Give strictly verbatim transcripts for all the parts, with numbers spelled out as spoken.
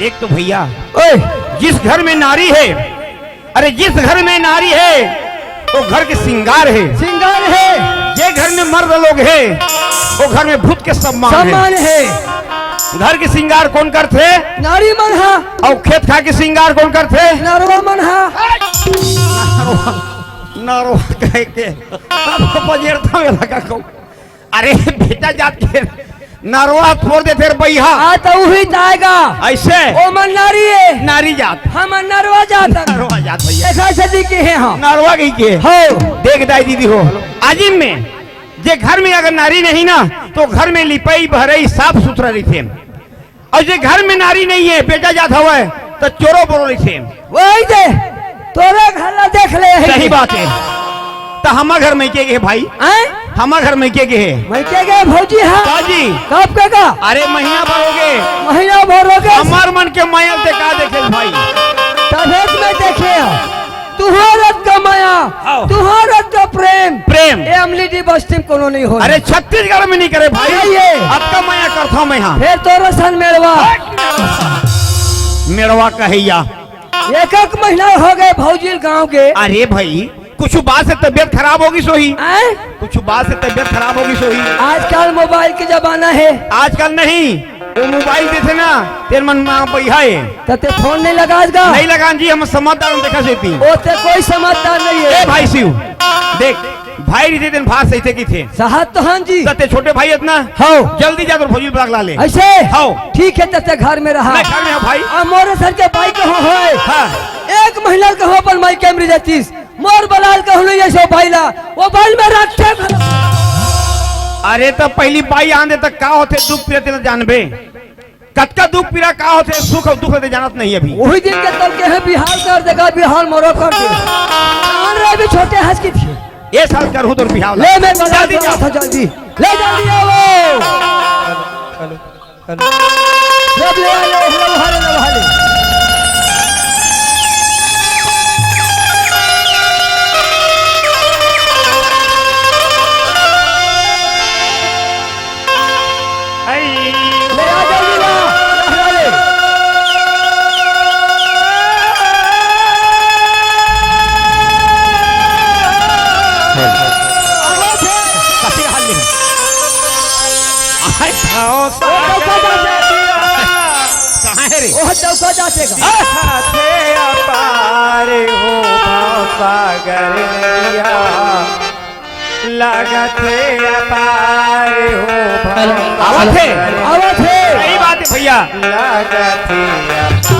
एक तो भैया, ओए, जिस घर में नारी है, अरे, जिस घर में नारी है, वो घर के श्रृंगार है। श्रृंगार है। जे घर में मर्द लोग है, वो घर में भूत के सम्मान है। सम्मान है। घर के श्रृंगार कौन करथे? नारी मन हा। अउ खेत खार के श्रृंगार कौन करथे? नरवा मन हा। नरवा, नरवा कहे के, अब बजेरता में लगा कहूँ। अरे बेटा जात के नरवा फोर देथे रे बइहा। हाँ, त उही जाएगा। अइसे? ओमन नारी हे। नारी जात। हमन नरवा जात। नरवा जात भैया। अइसे कहिके हे, हाँ। नरवा कहिके हे। हो। देख दाई दीदी हो। आजिम में, जे घर में अगर नारी नहीं ना, त घर में लिपई, बहरई, साफ सुथरा रहिथे। अउ जे घर में नारी नहीं हे, बेटा जात हवय, त चोरो बोरो रहिथे। वही दे, तोरे घर ला देख ले हे। सही बात हे। त हमर घर मइके गे हे भाई। आँय? हमर घर मइके गे हे। मइके गे भौजी हा? का जी? कब के गा? अरे महीना भर होगे। महीना भर होगे? हमर मन के मया ल ते का देखे भाई? तभे त मैं देखे हँव। तुँहर अतका मया, हाँ। तुँहर अतका प्रेम। प्रेम। ए अमलीडीह बस्ती म कोनो नइ होय। अरे छत्तीसगढ़ में नइ करे भाई। नहीं हे। अतका मया करथँव मैं हा। फेर तोर असन मेड़वा। मेड़वा कहइया। एक एक महीना होगे भौजी ल गाँव गे। अरे भाई, कुछु बात से तबियत खराब होगिस होही। आँय? कुछु बात से तबियत खराब होगिस होही। आजकल मोबाइल के जमाना हे। आजकल नहीं, वो मोबाइल देथे ना, तेन मन मा बइहा हे। त ते फोन नइ लगास गा? नइ लगान जी, हम समझदार हन, देखा सेती। ओ ते कोई समझदार नइ हे। ए भाई शिव, देख, भाई रहिथे तेन भार सहिथे किथे। सहत तो हन जी। त ते छोटे भाई अतना। हव। जल्दी जा तोर भौजी ल बला के ला ले। अइसे? हव। ठीक हे, त ते घर में रहा। मैं घर में हँव भाई। अब मोर असन के बाई कहूँ होय। हाँ। एक महीना कहूँ अपन मइके म रहि जातिस। मोर बलाल कहूँ नइ अइसे बाई ला। वो बाई में रखे। अरे त पहिली बाई आन दे त का होथे दुख पीरा तेला जानबे। कतका दुख पीरा का होथे, सुख अउ दुख ल ते जानत नहीं अभी। उही दिन के तोर केहेंव बिहाव कर देगा, बिहाव मोरो कर दे। जान रहे भी छोटे हँस की थी। ए साल करहूँ तोर बिहाव ला। ले मैं बलाल जल्दी जा। जल्दी। ले जल्दी आओ। Hello, hello. सब ले आ, ले, ले, ले, ले। आई। ले आ, जल्दी ला, ला, ला, ले। आवत हे। कथी हाल ले? आय। ओ, चौका जाते। कहाँ हे रे? ओ, चौका जाते का? साथे अपार हो भवसागर नदिया। लागत हे अपार हो भवसागर। आवत हे? आवत हे। सही बात हे भैया। लागत हे अपार।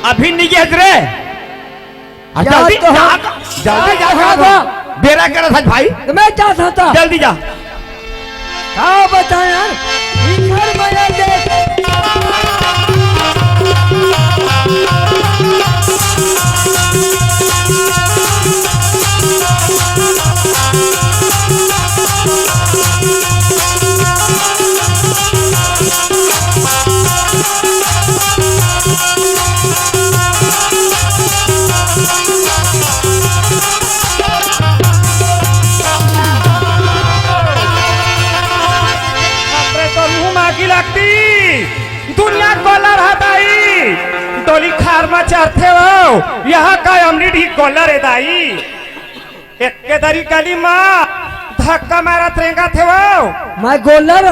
अभी नइ गे हस रे। आ, यार जल्दी तो जा, हम, जल्दी जा, यार तो हम। बेरा करत हस भाई। तो मैं जात हँव त। जल्दी जा। का बताएँ यार, इधर मया देख। शक्ति, दुनिया गोल्लर ह दाई, डोली खार म चरथे हो, यहाँ का अमली ढीक गोल्लर हे दाई। एक के दरी गली म धक्का मारत रेंगत हे हो। मैं गोल्लर?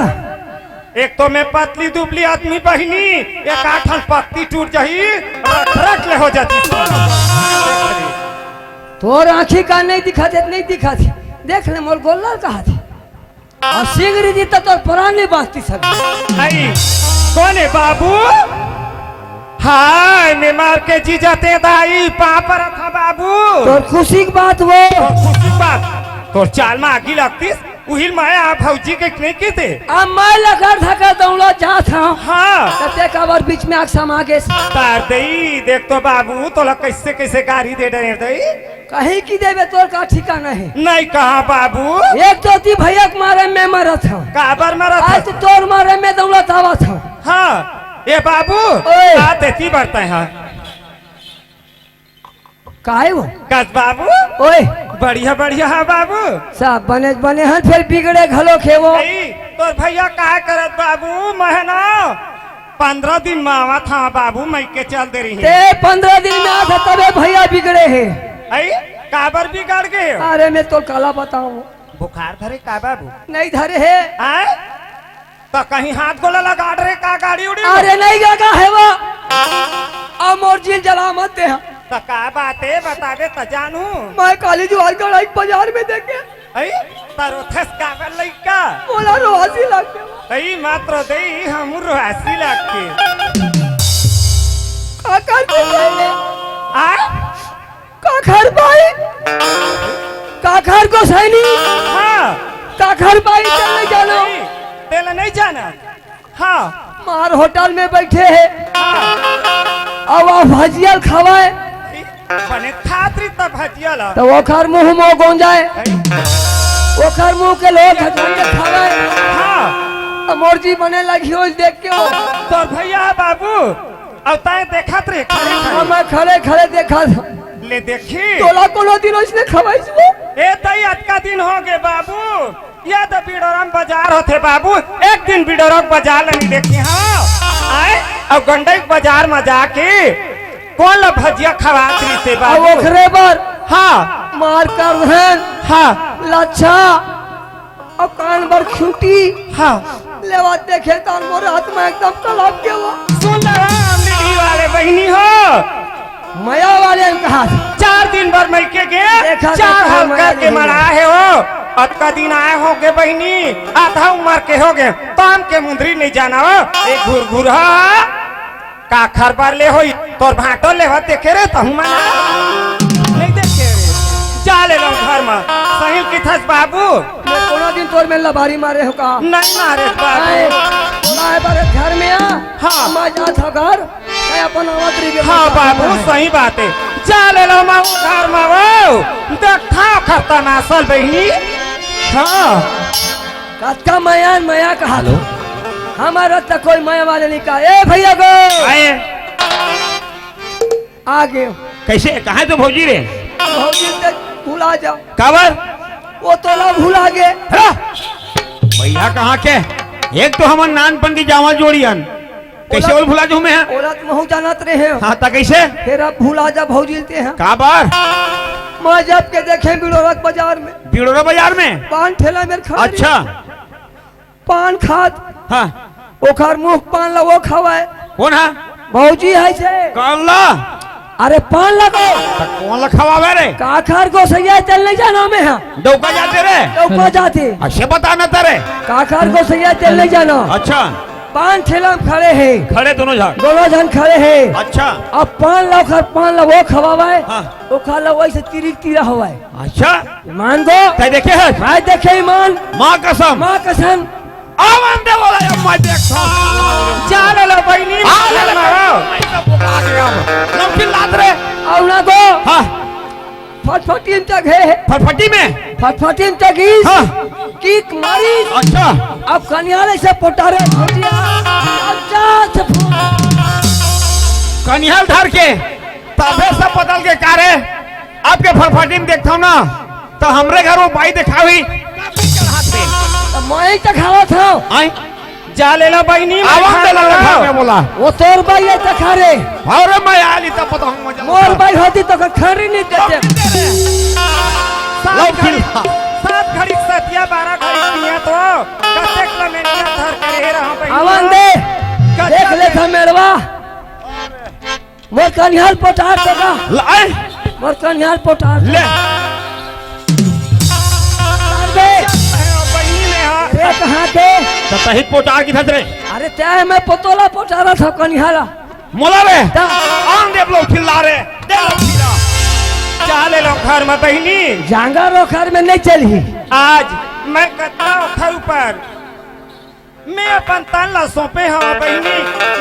एक तो मैं पतली दुबली आदमी बहिनी, एक आठन पत्ती टूट जाही, रख रख ले हो जाती। तोर आँखी का नहीं दिखा दे, नहीं दिखा दे। देख ले मोर गोल्लर कहा थे। अउ सिंगरी जी त तोर परान नइ बाँचतिस अभी। अई, कोन हे बाबू? हाय, मैं मार के जीजा ते दाई, पाँव परत हँव बाबू। तोर खुशी के बात वो। तोर खुशी के बात। तोर चाल म आगी लगतिस, उहिल मैं आ भौजी के नइ कहिते। अब मैं लकर धकर दौड़त जात हँव। हाँ। त ते काबर बीच में आके समा गेस। तार दई, देख तो बाबू, तोला कइसे कइसे गारी दे डरे दई। कहीं की देबे तोर का ठिकाना हे? नहीं कहा बाबू। एक तो ती भैया के मारे में मरत हँव। काबर मरत आज हस? तो तोर मारे में दौड़त आवत हँव। हाँ, ए बाबू, ओए। आ देती बरते हैं। काहे वो? कस बाबू? ओए। बढ़िया, बढ़िया, हाँ बाबू। सब बने, बने हन, फिर बिगड़े घलो खेवो। नहीं, तोर भैया का करत बाबू? महना पंद्रह दिन म आवत हँव बाबू, मइके चल दे रही। ते पंद्रह दिन में आत हस तबे भैया बिगड़े हे। अई, काबर बिगड़ गे? अरे मैं तोर काला बताऊँ। बुखार धरे का बाबू? नहीं धरे हे। आय? त कहीं हाथ गोला लगा डरे का गाड़ी उड़ी? अरे नहीं गा, का हे वो? अब मोर जील जला मत दे। त का बात हे बताबे त जानू। मैं काली जुआर गड़ाई बाजार में देखे। अई, त रोथस काबर लइका? मोला रोहासी लागथे। अई, मात्र दई, हमू रोहासी लागथे। का कर दे पहले? आ? काखर बाई? काखर गोसैनी? हाँ। काखर बाई, तेला नहीं जानो? नहीं, तेला नहीं जाना। हाँ। मार होटल में बैठे हे। हाँ। अब आ भजिया ल खवाए। बने खात रही त भजिया ला। त ओखर मुंह मो गोंजाए। नहीं। ओखर मुंह के लोग हटाई के खवाए। हाँ। अब मोर जी बने लगी हो देख के वो। तोर भैया बाबू, अब तैं देखत रहे खड़े खड़े। हाँ, मैं खड़े खड़े देखत। ले देखी। तोला कोनो दिन ओइसने खवाइस वो? ए तई अतका दिन हो गे बाबू। ये तो बिडोरम बाजार होथे बाबू, एक दिन बिडोरम बाजार ल नहीं देखी हाँ। आए, अब गंडई बाजार म जाके कोन ल भजिया खवात रहिसे अब बाबू? ओखरे बर हाँ। मार करधन, हाँ। लच्छा, अब कान बर खूंटी। हाँ। लेवा देखे त मोर आत्मा एकदम तड़प गे वो। सुन ले राम निधि वाले बहिनी हो। मया वाले ने कहा। चार दिन बर मइके गे, देखा, चार देखा, हल मया करके नहीं मरा है वो। अतका दिन आए हो गे बहिनी, आधा उमर के हो गे, ताम के मुंदरी नहीं जाना हो। एक घुरघुरहा काखर बर ले होई, तोर भांटो लेवा देखे रे, तहु मना नहीं देखे रे। जा ले लो घर में, सही किथस बाबू। मैं कोनो दिन तोर में लबारी मारे हो का? नहीं मारे बाबू। आए, मैं बारे घर में आ। हाँ। मैं जात हँव घर, मैं अपन आवत रहिबे हाँ बाबू, सही बात है। जा ले लो माँ घर में वो, देखा खत्ता नासल बहिनी। हाँ। कतका मया न मया कहा हेलो। था। हमारा तो कोई मया वाले नहीं कहा। ए भैया गो। आए। आ गए। कैसे? कहाँ है तो भौजी रे? भौजी तक भुला जाओ। काबर? वो तोला भुला गए। हरा! भैया कहाँ के? एक तो हमन नानपन की जावा जोड़ी हन। कैसे ओला ओल भुला जाऊं मैं? ओला तो महू जानत रहे हो। हाँ, ता कैसे? फिर अब भुला जा भौजी ते हैं। काबर? मैं जब के देखे बिड़ोरक बाजार में। बिड़ोरा बाजार में? पान ठेला में खड़ा अच्छा। रही। पान खात। हाँ। ओखर मुंह पान ला वो खवाए। कौन है? भौजी है से। कौन ला? अरे पान ला को। त कौन ला खवावे रे? काखर गोसैया तेल नहीं जाना मैं हाँ। डौका जाते रे? डौका जाते। अच्छे बता ना तारे। काखर गोसैया तेल नहीं जाना। अच्छा। पान ठेला में खड़े हैं। खड़े दोनों झन। दोनों झन खड़े हैं। अच्छा। अब पान ला ओखर पान ला वो खवावे। हाँ। ओखर ला वैसे तिरिक तिरा हवाए। अच्छा। ईमान गो। तै देखे हस? मैं देखे ईमान। माँ कसम। माँ कसम। आवन दे वाला ये मैं देखता हूँ। जा ले लो बहिनी, आ ले ले। मारो। मैं तो बुका गया हूँ। नमकीन लात रे। आव ना गो। हाँ। फटफटी में तक है। फटफटी में? फटफटी में तक इस। हाँ। किक मारी। अच्छा। अब कनियाले से पोटारे छोटिया। अच्छा से फूल। कनियाल धर के। तबे सब बदल के का रे? आपके फटफटी में देखता हूँ ना, तो हमरे घर वो बाई देखावी। तो मैं ही तो खावा था। आय? जा ले ला बहिनी, मैं आवन दे ला घर में बोला। वो तोर बाई है तखा रे। अरे मैं आली तब बताऊं मजा। मोर बाई होती तो खरी नहीं देते। सात घड़ी, सात घड़ी सतिया, बारह घड़ी पिया तो कतेक लमेटिया धर के रह रहा बहिनी। आवन दे। देख ले था मेड़वा। मोर कनिहाल पोटार तो का? लाए। मोर कनिहाल पोटार ले। अरे बहिनी ने हा। अरे कहाँ दे? तो सही पोटार की धत रे। अरे त्या है मैं पोतोला पोटारा था कनिहाला। मोला रे। ता। आन दे लो खिला रे। दे लो खिला। जा ले लो घर में बहिनी। जांगा रो घर में नहीं चली। आज मैं कतना ओखर ऊपर मैं अपन तन ला सौंपे हव बहिनी,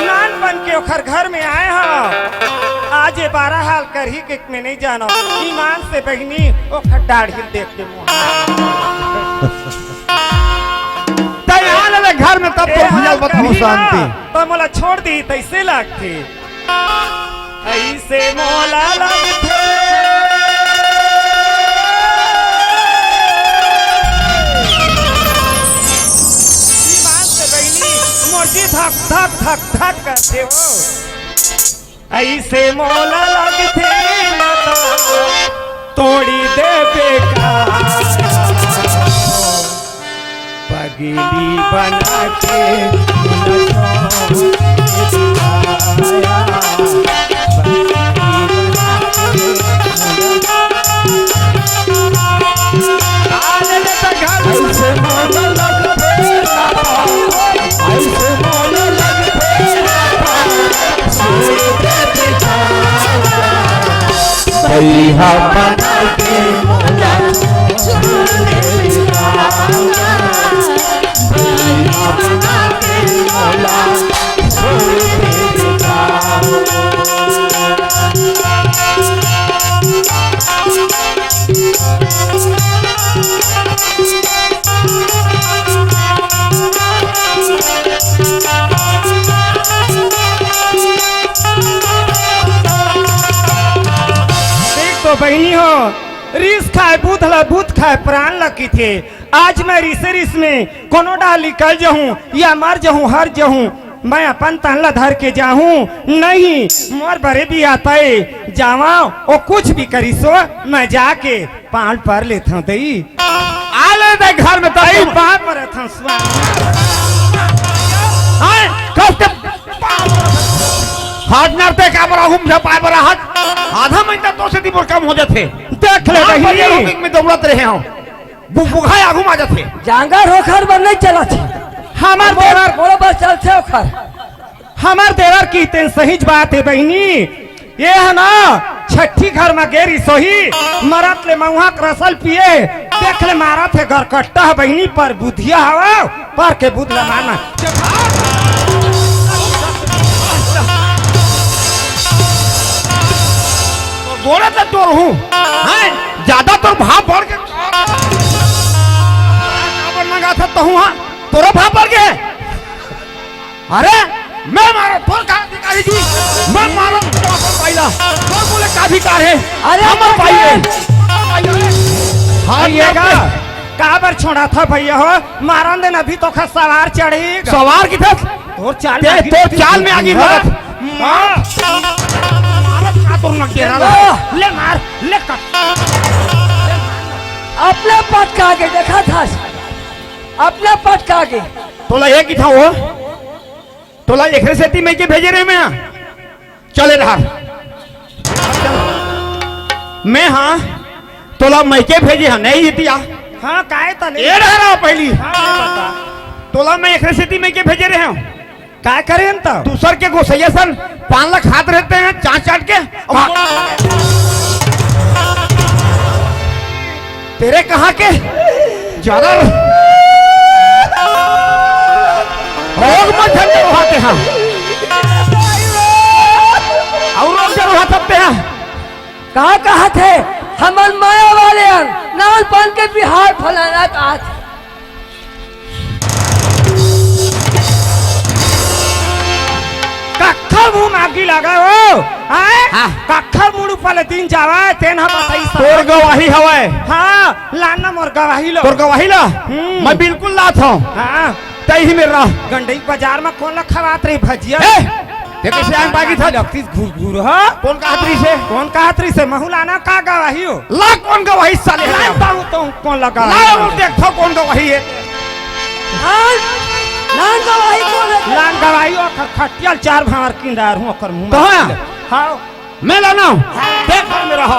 नानपन के ओखर घर में आए हव। आज ये बारह हाल करही के मैं नहीं जानो। ईमान से बहिनी, ओखर डाढ़ी देख के मुँह। तैयार ले घर में तब तो भुजल बता हो शांति। तो मोला छोड़ दी तैसे लगथे। ऐसे मोला लगथे। ईमान से बहिनी, मोर जी धक धक धक धक करथे हो। ऐसे मोला लगथे ना तो तोड़ी देबे का। पगली बना के देख तो बहिनी हो, रिस खाए बुध ला, बुध खाए प्राण ला किथे। आज मैं रिसे रिस में कोनो डाल निकल जाहूं या मर जाहूं, हर जाहूं, मैं अपन तन ला धर के जाहूं। नहीं, मोर बरे भी आता है, जावा, ओ कुछ भी करिसो, मैं जाके पांव पर लेथंव दई। आ ले दे घर में तब आई तुम। पांव परथंव स्वामी। हाय, कब के हाथ नारते का बड़ा हुम झपाए बड़ा हाथ। आधा महीना तो से दिबर कम हो जाथे। देख ले हाँ, बहिनी। बजे रूमिंग में दौड़त रहे हो। बुकबुकाए आगू मा जाथे। जांगर होखर बर नहीं चलत हे। हमर मोर देवर बरोबर चलथे ओखर। हमर देवर की तेन सहीच बात हे बहिनी। ये ह ना छट्ठी घर म गे रिसोही, मरत ले मउहा के रसल पिए, देख ले मारत हे गरकट्टा ह बहिनी, पर बुधिया हवय, पर के बुध ल मारना। गोड़ा त तोर हूँ, हैं? ज्यादा तोर भाव बढ़ के काबर मंगाथस तहूँ हा? तोरो भाव बढ़ गे। अरे, मैं मारो तोर का अधिकारी जी, मैं मारो तोर अपन भाई ला, तोर बोले का अधिकार हे? अरे, हमर भाई हे। हाँ, ये का? काबर छोड़ाथस भैया हो? मारन दे ना, अभी तो खा सवार चढ़ी। सवार किथे? तोर चाल ते, में आगी तोर चाल में आगी हाँ। लगत। हाँ। मारत का तोर नक दे रहा। ले मार, ले कट। अपने पटका के देखा था, अपने पटका के। तोला ये किथा हो? तोला एकरे सेती मइके भेजे रहे मैं। चले रहा। मैं हाँ, तोला मइके भेजे हँव, नहीं इतिया। हाँ, काहे त नहीं? ए रहा रहा पहली। हाँ, ये बता। तोला मैं एकरे सेती मइके भेजे रहे हँव। काय करेन त? दूसर के गोसैया सन पान ला खात रहते हैं, चाट चाट के। तेरे कहाँ के? ज्यादा रोग मत झंडे उठाते हैं। और रोग जरूर हटते हैं। का कहत हे? हमन मया वाले हन, नानपन के बिहार फलाना कहत। कखा मुंह मागी लगा हो, आय? हाँ। कखर मुड़ू पले दिन जावय, तेन ह बताइस। तोर गवाही हवय। हाँ, लाना मोर गवाही ला। तोर गवाही ला? हम्म। मैं बिल्कुल लात हंव। हाँ। तही मेर रह। गंडई बाजार म कोन ला खवात रही भजिया? ए, ते कइसे आंग बागी था? लगतीस घुर घुर ह। कोन कहत रहिसे? कोन कहत रहिसे? महू लाना का गवाही हो? ला कोन गवाही साले? ला ताऊ तो कोन ला गवाही? ला वो देखथंव कोन गवाही हे। लान, लान गवाही कोन हे? लान गवाही ओखर खटिया ल चार भांवर किंदारहूं ओखर मुंह म। कहाँ? हाँ। मैं लाना हूँ। देख मेर रह।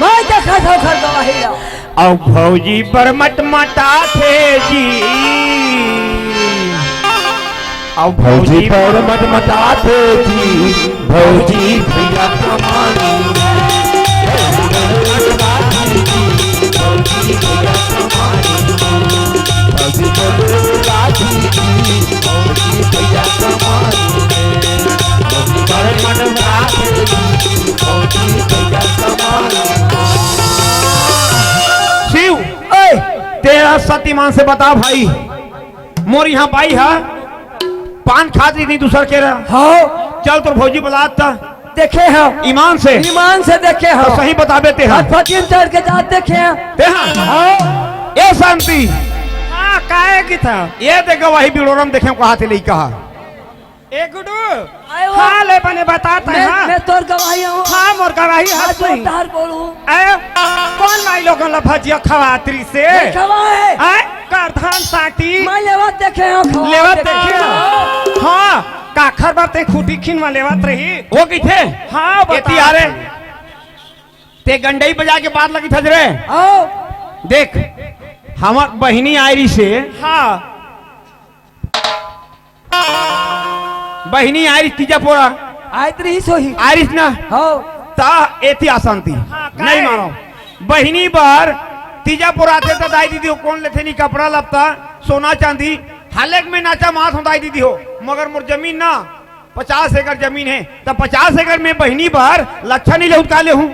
मैं देखत हंव ओखर गवाही ला। अउ भौजी बर मटमटाथे जी। अउ भौजी बर मटमटाथे जी, भौजी भैया कमानी। भौजी भैया कमानी। भौजी भैया कमानी। भौजी बर मटमटाथे जी, भौजी भैया कमानी। शिव, ओए! तेरा शक्तिमान से बता भाई, मोर इहाँ बाई ह पान खात रहिस दूसर के रहा। हाँ। चल तोर भौजी बलात त देखे हंव। ईमान से। ईमान से देखे हंव। त सही बताबे तेहा। फकीर चढ़ के जात देखे हंव। तेहा। हाँ। ए शांति। हाँ, काहे की था? ए देख गवाही बिलोरम देखे कहाथे लइका ह। ए गुडू, आयो। हाँ, ले बने बतात हंव, मैं, हाँ। मैं तोर गवाही हंव। हाँ, मोर गवाही हंव। तोर तार बोलू। ए, कोन माईलोगन ला भजिया खवात रहिसे? नहीं खवाए। ए, करधन साटी। मैं लेवत देखे हंव, खवात लेवत देखे हंव। हाँ, काखर बर ते खूंटी खिनवा लेवत रही। वो कहिथे? हाँ, बता। एती आ रे। ते गंडई बजा के बात लगी था रे। आओ। देख, हमर बहिनी आय रहिसे। हाँ। बहिनी आय रहिस तीजा पोरा। आय त रहिस होही। आय रहिस ना? हव। त एती अशांति। हाँ, नहीं काहे? मानो। बहिनी बर तीजा पोरा आथे त दाई दीदी हो कोन लेथे नी कपड़ा लत्ता, सोना चांदी, हालेक में नाचा मात हो दाई दीदी हो। मगर मोर जमीन ना, पचास एकड़ जमीन हे, त पचास एकड़ में बहिनी बर लच्छा नहीं लेहूं त का लेहूं?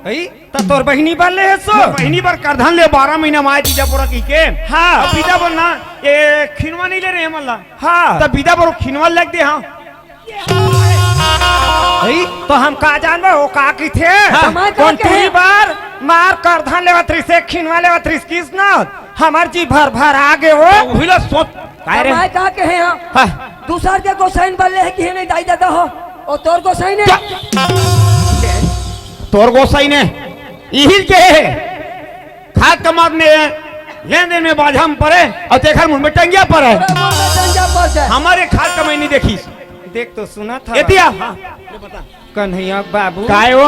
अई, त तोर बहिनी बर ले हे सो? मोर बहिनी बर करधन ले बारह महीना माय तीजा पोरा कहिके। हाँ। अब बीजा बर ना, ए, खिनवा नहीं ले रहे हमन ला। हाँ। त बीजा बर खिनवा लग दे, हाँ। अई, त हम का जानबो, वो का कहिथे? हाँ। त मैं का कोन कहे? टूरी बर मार करधन लेवत रहिसे, खिनवा लेवत रहिस किस ना? हमर जी भर भर आ गे वो। त उही ला सोच, काय रे? मैं का कहे हंव? हाँ। दूसर के गोसाइन बर ले हे कि हे नहीं दाई ददा हो? ओ तोर गोसाइन हे? क्या? तोर गोसाइन हे? इही के हे। खात कमात में लेन देन में बाझा में परे अउ तेखर मुंह में टंगिया परे। अरे मुंह में टंगिया परे। हमर खात कमाई नहीं देखिस। देख तो सुनत हस। एती आ। हाँ। कन्हैया बाबू। काय हो?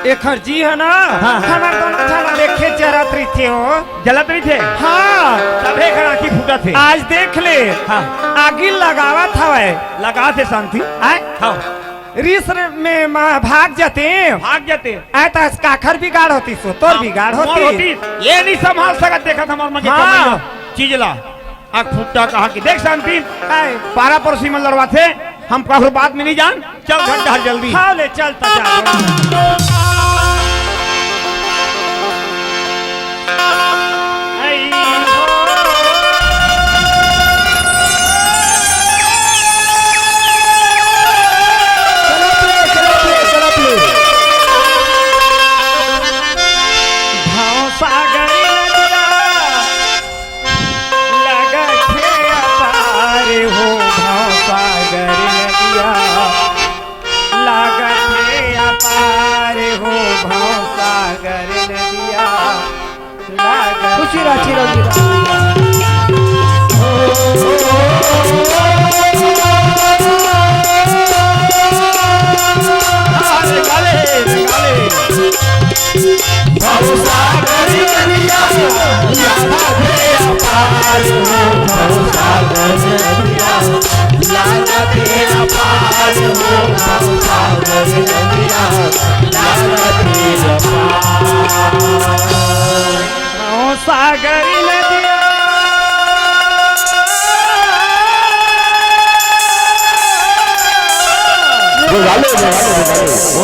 एखर जी हे ना, हाँ। हमर दोनों झन ल एके जरत रहिथे हो। जलत रहिथे? हाँ। तभे एखर आँखी फूटत हे। आज देख ले। हाँ। आगी लगावत हवय। लगाथे शांति। आय? हाँ। रिस में म-, भाग जाते। भाग जाते। आय त काखर बिगाड़ होतिस हो, तोर हाँ, बिगाड़ मोर होतिस। होतिस। ये नहीं संभाल सकत, देखत हमर मन के हाँ। कमइया चीज ला। आ खूंटा कहा कि देख शांति, आय। पारा पड़ोसी मन लड़वाथे, हम काखरो बात में नहीं जान, चल घर डहर जल्दी। हाँ, ले चल त जा। भवसागर नदिया लगथे अपार हो, भवसागर नदिया लगथे अपार हो, भवसागर नदिया लगथे। खुशी राखी रंगीला। सागरी नदिया।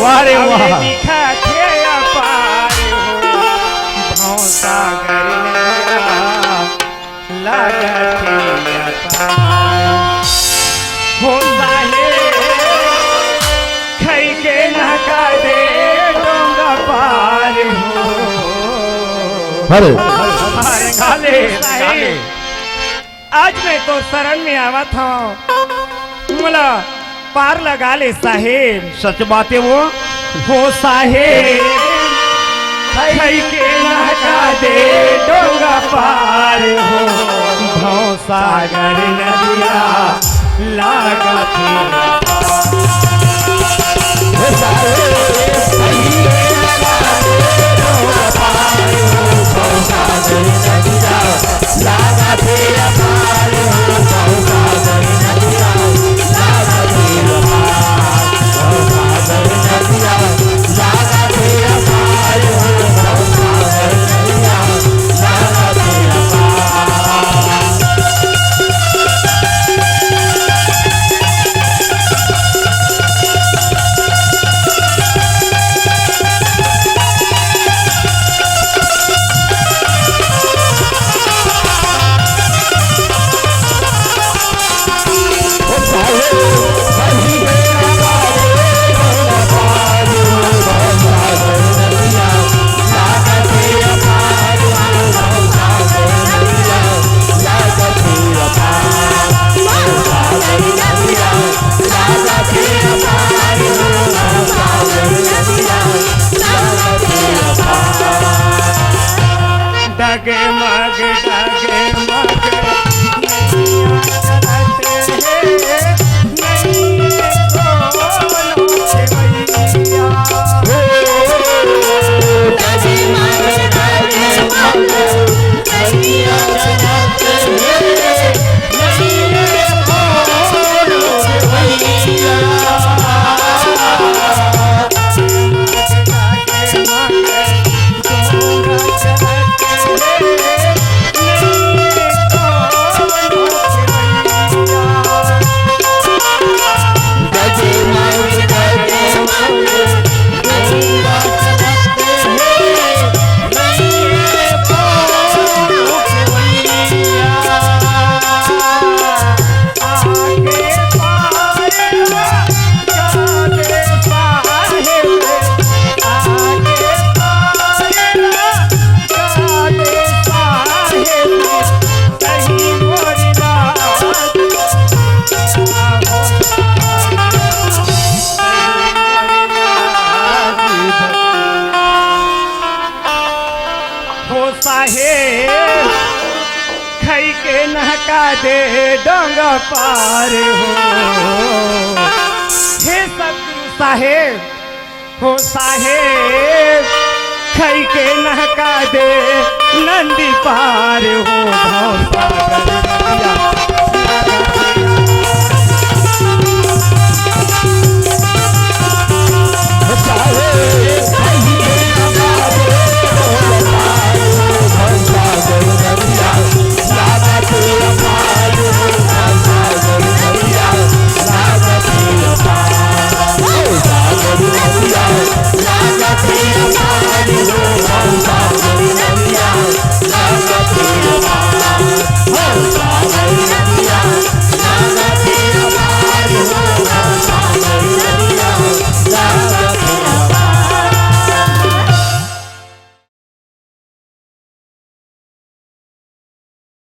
वाह रे वाह। दिखा थे अपार हो, भौसागर नदिया। लागत हे अपार। हो साहेब। अरे, अरे, काले, काले। आज मैं तो शरण में आवत हूँ, मोला पार लगा ले साहेब। सच बात हे वो। हो साहेब, खई के नहका दे डोंगा पार हो, भव सागर नदिया लागत हे। डगमग डगमग नैया चलत हे, नैया कोनो खेवैया। हो साहेब, खई के नहका दे डोंगा पार हो। हे सतगुरु साहेब, हो साहेब, खई के नहका दे नंदी पार हो।